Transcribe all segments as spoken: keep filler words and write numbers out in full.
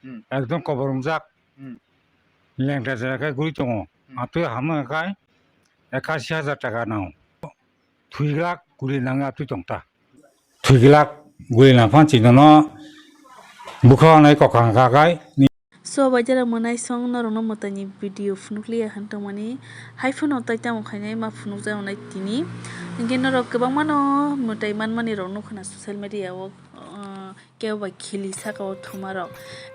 Hmm. Ekdom kobor wngjak. Hmm. Lengta jera khe guri tongo. Hmm. Atwi hamya khai ekasi hajar taka nango. Thwiglak guli nangwi atwi tongta. Thwiglak guli nangphan chinono bwkha nai kokang kakai. So, baidara mwnaisong norokno mwtaini video phunukliya hwn tongmani. Haiphano tai tamo khainai ma phunukjaknai tini. Hinkhe norok kwbangmano mwtai manmani rok nukha na social media o, ah, kebo bai khili saka o thumarok,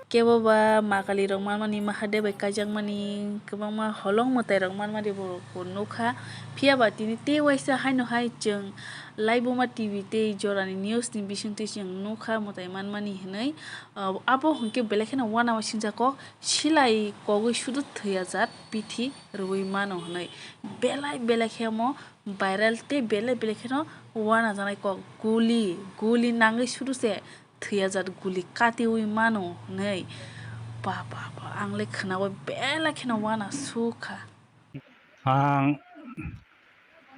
kebo ba makali rok manmani, Mahadev bai kaijakmani, kwbangma holong mwtai rok manmani borok bo nukha. Phiya ba tini tei waisa haino hai chwng Laibuma T V tei jorani news ni bisingtwi chwng nukha mwtai manmani hwnwi. Ah, abo hwnkhe belai kheno uanama singcha kok, silai kogwi sudu thwi ajat bithi rwui mano hwnwi. Belai belai khe omo viral tei belai belai kheno uanajaknai kok, guli guli nangwi sudu se thwi ajat guli katiui mano hwnwi. Ba, ba, ba, ang le khwnaui belai kheno uanasukha. Ang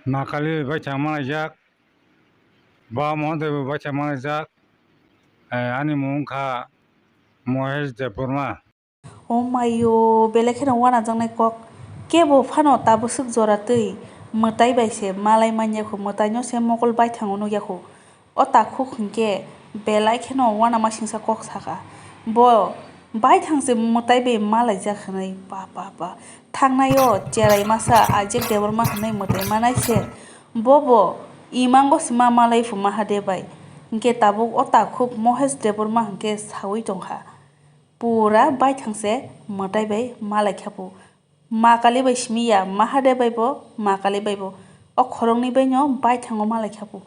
Makali bai thangma laijak, ba Mahadev bai thangma laijak, eh, ani mung wngkha Mohesh Debbarma. O mayo, belai kheno uanajaknai kok. Kebo phano tabwswk jora twi mwtai bai se malai man ya kho, mwtaino se mokol baithango nuk ya kho. O takhuk hwnkhe belai kheno uanama singcha kok sakha. Bo baithang se mwtai bai malaijak hwnwi, ba, ba, ba. Thangnai o cherai masa Ajek Debbarma hwnwi mwtai manai se. Bobo imango se ma malai phu Mahadev bai. Hwnkhe tabuk o takhuk Mohesh Debbarma hwnkhe saui tongkha. Pura baithang se mwtai bai malaikha bo. Ma Kali bai simi ya, Mahadev bai bo, Ma Kali bai bo. O khoroknwi bai no baithango malaikha bo.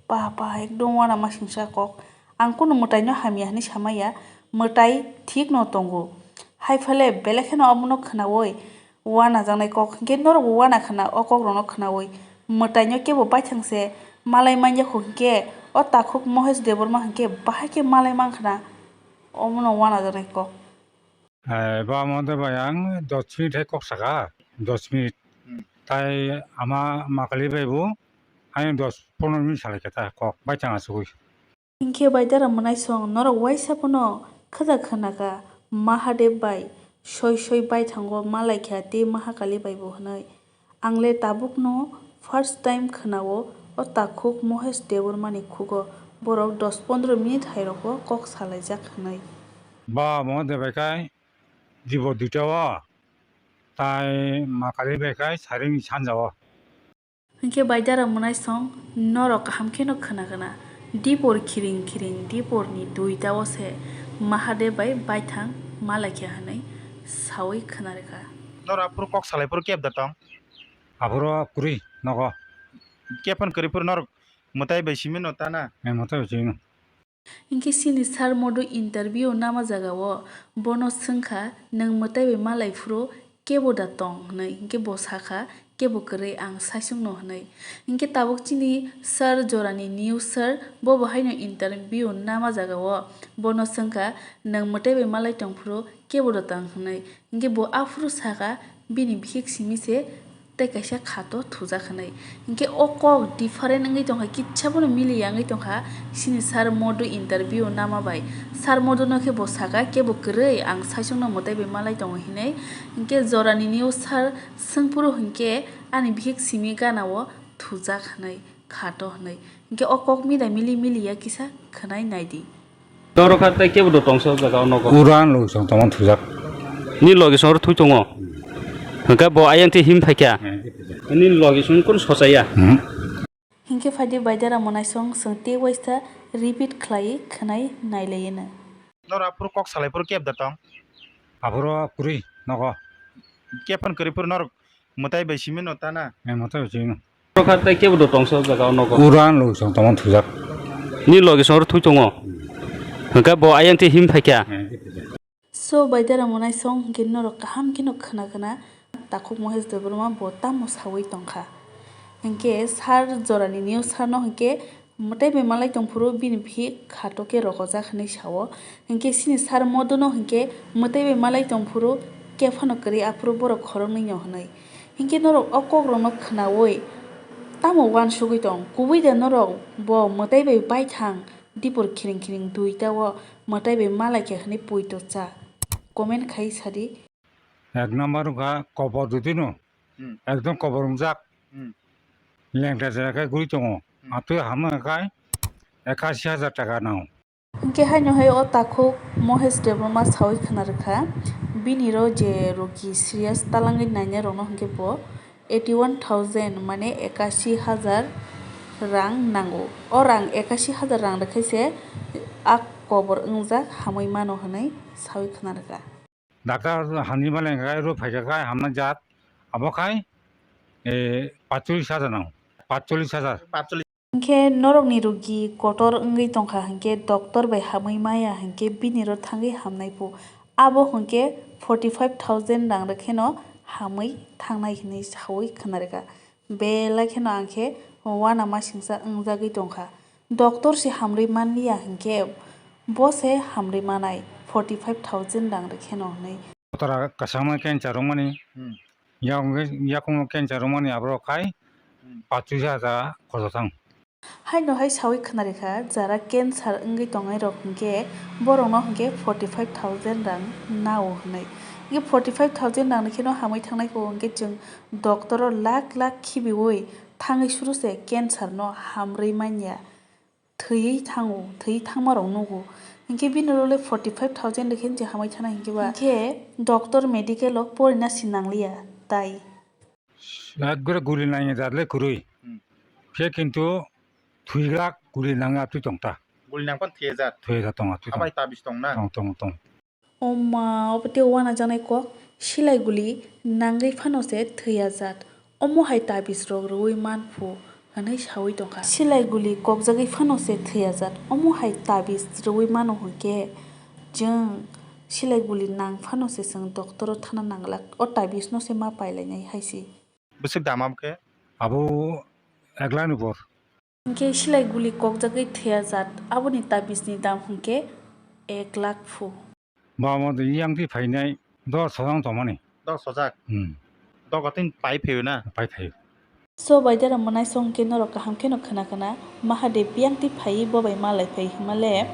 Ba, ba, ekdom uanama singcha kok. Ang kunu mwtai no hamya hinwi samaya, mwtai thik no tongo. Hai phale belai kheno omono khwnaui uanajaknai kok, hinkhe norok bo uana khwna o kok rok no khwnaui. Mwtai no kebo baithang se malai man ya kho, hinkhe o takhuk Mohesh Debbarma hinkhe bahai khe malai man khwna. Omono uanajaknai kok. Eh, ba Mahadev bai ang dos minute hai kok saka, dos minute. Hmm. Tai ama Ma Kali bai bo, ayang dos pondro minute salai khe ta kok, baithang asugui. Hinkhe baidara mwnaisong norok waisa phano khwda khwnakha, Mahadev bai soi soi baithango malaikha tei Mahakali bai bo hwnwi. Ang le tabukno first time khwnao o takhuk Mohesh Debbarmani khugo borok dos pondro minute hai rogo kok salaijak hwnwi. Ba Mahadev bai khai dibo duita o, tai Ma Kali bai khai saring sanja o. Hinkhe baidara mwnaisong norok kaham kheno khwna gana. Dipor khiring khiring, diporni duita o se Mahadev bai baithang malaikha hwnwi saui khwna rwkha. Norok aphuru kok salai phuru kebda tong? Aphuru kwrwi nogo. Kebphano kwrwi phuru norok mwtai bai simi no tana? Eh, mwtai bai simi no. Hinkhe chini sir modo interview nama jaga o bono swngkha, "Nwng mwtai bai malai phuru kebo da tong?" hwnwi. Hinkhe bo sakha, "Kebo kwrwi, ang saichung no," hwnwi. Hinkhe tabuk chini sir jorani new sir, bo bo haino interview nama jaga o bono swngkha, "Nwng mwtai bai malai tong phuru kebo da tong?" hwnwi. Hinkhe bo aphuru sakha, bini bihik simi se tei kaisa khato thujak hwnwi. Hinkhe o kok different wngwi tongkha, kitsa bono miliya wngwi tongkha chini sir modo interview nama bai. Sir modo no khe bo sakha, "Kebo kwrwi, ang saichung no mwtai bai malai tongo," hinwi. Hinkhe jorani new sir swng phuru hinkhe ani bihik simi gana o thujak hwnwi, khato hwnwi. Hinkhe o kok mida mili miliya kisa khwnai naidi. Norok kha tei kebo do tongsa o jaga o nogo. Uran logi song tongmani thujak. Ni logi song oro thui tongo. Hwnkhe bo ayang tei him phaikha. Ni logi song kun sochaya. Hmm. Hinkhe phaidi baidara mwnaisong, chwng tei waisa repeat khlai khwnai nailaiyeno. Norok aphuru kok salai phuru kebda tong? Aphuru kwrwi nogo. Kebphano kwrwi phuru norok mwtai bai simi no tana? Eh, mwtai bai simi no. Norok kha tei kebo do tongsa o jaga o nogo. Uran logi song tongmani thujak. Ni logi song oro thui tongo. Hwnkhe bo ayang tei him phaikha. Eh, him phaikha. So, baidara mwnaisong hinkhe norok kaham kheno khwna gana, takhuk Mohesh Debbarma bo tamo saui tongkha. Hinkhe sir jorani new sir no hinkhe mwtai bai malai tong phuru bini bihik khato khe rogojak hwnwi sao. Hinkhe chini sir modo no hinkhe mwtai bai malai tong phuru kebphano kwrwi, aphuru borok khoroknwi no hwnwi. Hinkhe norok o kok rok no khwnaui tamo uansugui tong? Kubui da norok bo mwtai bai baithang dipor khiring khiring duita o mwtai bai malai kha hwnwi poito cha? comment khai sadi. Ek number wngkha kobor dudino. Hmm. Ekdom kobor wngjak. Hmm. Lengta jera khe guri tongo. Hmm. Atwi hamna khai ekashi hajar taka nango. Hwnkhe haino hai o takhuk Mohesh Debbarma sawi khna rwkha, bini ro je rogi serious talangwi nainai rokno hwnkhe bo eighty one thousand mane ekashi hajar rang nango. O rang ekashi hajar rang rwkhe se a kobor wngjak hamwi mano hwnwi sawi khna rwkha. Doctor hamni male hwnkhe ro phaikha khai hamna jat, abo khai, eh, pachulis hajar nango, pachulis hajar. Hwnkhe norokni rogi kotor wngwi tongkha hwnkhe doctor bai hamwi maya hwnkhe bini ro thangwi hamnai phu. Abo hwnkhe forty five thousand rang rwkheno hamwi thangnai hwnwi sawi khna rwkha. Belai kheno ang khe uanamasingcha wngjagwi tongkha. Doctor se hamrwi manliya hwnkhe bo se hamrwi manai forty five thousand rang rwkheno hwnwi. Kotora kwchangma cancer wngmani, Hmm. yakung, yakungo cancer wngmani aborok khai Hmm. pachulis hajar khoroksa thang. Haino hai sawi khna rwkha, jara cancer wngwi tongnai rok hwnkhe borokno hwnkhe forty five thousand rang nao hwnwi. Hwnkhe forty five thousand rang ni kheno hamwi thangnai kho hwnkhe chwng doctor o lakh lakh khibiwi thangwi suru se cancer no hamrwi manya. Thwiwi thango, thwiwi thangma rok nugo. Hwnkhe bini role forty five thousand rwkhe je hamwi thanai hwnkhe ba. Hwnkhe doctor medical o porina si nangliya tai. Ekgore guli nangya jat le kwrwi. Hmm. Khe kintu thwiglak guli nangya atwi tongta. Guli nangpan thwiya jat. Thwiya jat tong atwi tong. Abai tabis tong na? Tong, tong, tong. O ma, obo tei uanajaknai kok, silai guli nangwi phano se thwiya jat. Omo hai tabis rok rwui man phu, hwnwi saui tongkha. Silai guli kokjagwi phano se thwiya jat. Omo hai tabis rwui mano hwnkhe, chwng silai guli nang phano se chwng doctor o thana nang glak. O tabis no se ma pailainai hai se. Bwswk dam abo khe? Abo ek lakh ni bor. Hwnkhe silai guli kokjagwi thwiya jat, aboni tabis ni dam hwnkhe ek lakh phu. Ba mo de yang ti phainai dos hojak tongmani. Dos hojak? Hmm. Doga tin pai phaio na? Pai phaio. So bai dara mwnai song khe norok kaham kheno khna khna Mahadev yang ti phaiwi bo bai malai phai hwnmale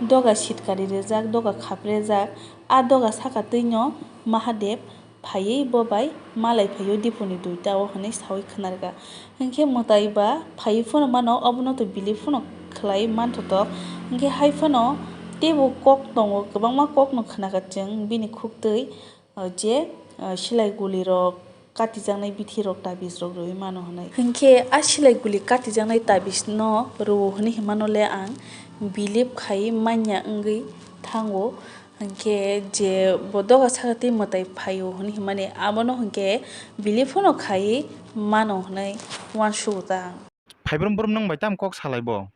doga sitkari rwjak, doga khaprejak, a doga saka twi no Mahadev phaiwi bo bai malai phaio dipuni duita o hwnwi saui khna rwkha. Hinkhe mwtai ba phaiwi phano mano, obono to believe phano khlai manthotok. Hinkhe hai phano teibo kok tongo, kwbangma kokno khna kha chwng bini khuktwi, o je, o silai guli rok katijaknai bithi rok tabis rok rwui mano hwnwi. Hinkhe a silai guli katijaknai tabis no rwo hwnwi himano le ang believe khai manya wngwi thango. Hinkhe je bo doga saka twi mwtai phaio hwnwi himani, abono hinkhe believe phano khai mano hwnwi uansugo ta ang. Phai brum brum nwng bai tamo kok salai bo?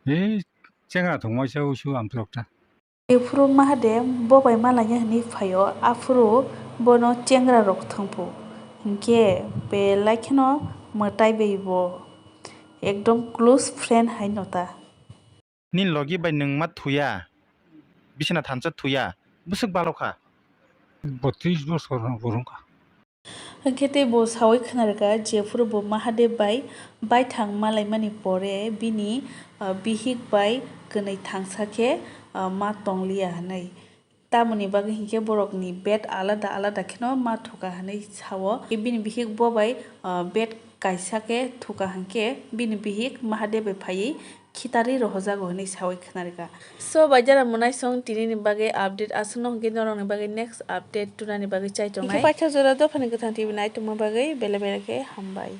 Ei, chengra thwngmai sa usu amtwrok ta. Jephuru Mahadev bo bai malanya hwnwi phaio, aphuru bono chengra rok thwngphu. Hinkhe belai kheno mwtai bai bo ekdom close friend hai no ta. Nini logi bai nwng ma thuya, bisina thansa thuya, bwswk balo kha? Bo tris bosor no bo rwng kha. Hinkhe tei bo saui khna rwkha, jephuru bo Mahadev bai baithang malaimani pore bini, ah, bihik bai kwnwi thangsa khe, ah, ma tongliya hwnwi. Tamoni bagwi hinkhe borokni bed alada alada kheno ma thuka hwnwi sao. Bini bihik bo bai, ah, bed kaisa khe thuka hinkhe bini bihik Mahadev bai phaiwi khitarwi rohojago hwnwi saui khna rwkha. So, bai jara mwnai song tinini bagwi update aswkno hinkhe norokni bagwi next update tunani bagwi chai tongnai. Hinkhe paithak jora dophani kwthang T V nai tongma bagwi belai belai khe hambai.